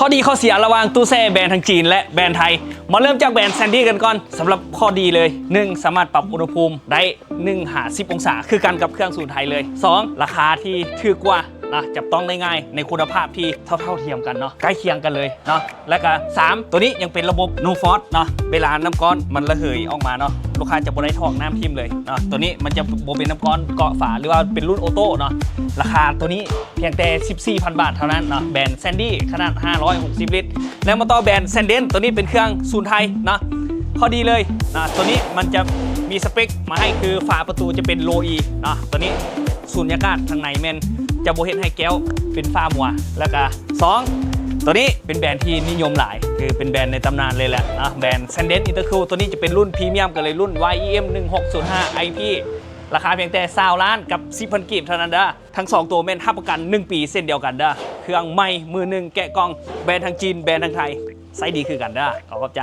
ຂໍ້ດີຂໍ້ເສຍລະຫວ່າງຕູ້ແຊ່ແບຣນທາງຈີນ ແລະ ແບຣນໄທ. ມາເລີ່ມຈາກແບຣນແຊນດີ້ກັນກ່ອນ. ສຳລັບຂໍ້ດີເລີຍ ໜຶ່ງ ສາມາດປັບອຸນຫະພູມໄດ້ໜຶ່ງຫາສິບອົງສາ ຄືກັນກັບເຄື່ອງສູນໄທເລີຍ. ສອງ ລາຄາທີ່ຖືກກວ່ານະ ຈັບຕ້ອງໄດ້ງ່າຍ ໃນຄຸນນະພາບທີ່ເທົ່າໆທຽມກັນເນາະ ໃກ້ຄຽງກັນເລີຍເນາະ. ແລ້ວກະສາມ ໂຕນີ້ຍັງເປັນລະບົບ no force ເນາະ ເວລານ້ຳກ້ອນມັນລະເຫີຍອອກມາເນາະ ລູກຄ້າຈະບໍ່ໄດ້ຖອກນ້ຳຖິ້ມເລີຍເນາະ. ໂຕນີ້ມັນຈະບໍ່ເປັນນ້ຳກ້ອນເກາະຝາ ຫຼືວ່າເປັນລຸ້ນໂອໂຕ້ເນາະ. ລາຄາໂຕນີ້ພຽງແຕ່ສິບສີ່ພັນບາດເທົ່ານັ້ນເນາະ ແບຣນແຊນດີ້ ຂະໜາດຫ້າຮ້ອຍຫົກສິບລິດ. ແລ້ວມາຕໍ່ແບຣນແຊນເດນ ໂຕນີ້ເປັນເຄື່ອງສູນໄທເນາະ. ຂໍ້ດີເລີຍເນາະ ໂຕນີ້ມັນຈະມີສະເປັກມາໃຫ້ ຄືຝາປະຕູຈະເປັນໂລອີເນາະ. ໂຕນີ້ສູນຍາກາດທາງໃນແມ່ນຈະບໍ່ເຮັດໃຫ້ແກ້ວເປັນຝາມົວ. ແລ້ວກະ ສອງ ໂຕນີ້ເປັນແບຣນທີ່ນິຍົມຫຼາຍ ຄືເປັນແບຣນໃນຕຳນານເລີຍແຫຼະເນາະ ແບຣນແຊນເດນອິນເຕີເຄິວ. ໂຕນີ້ຈະເປັນລຸ້ນພຣີມຽມກັນເລີຍ ລຸ້ນ ວາຍອີເອັມ ໜຶ່ງຫົກສູນຫ້າ ໄອພີ ລາຄາພຽງແຕ່ຊາວລ້ານກັບສິບພັນກີບເທົ່ານັ້ນເດີ. ທັງສອງໂຕແມ່ນຮັບປະກັນໜຶ່ງປີເຊັ່ນດຽວກັນເດີ. ເຄື່ອງໃໝ່ມືໜຶ່ງແກະກ່ອງ ແບຣນທາງຈີນ ແບຣນທາງໄທ ໃຊ້ດີຄືກັນເດີ. ຂໍຂອບໃຈ.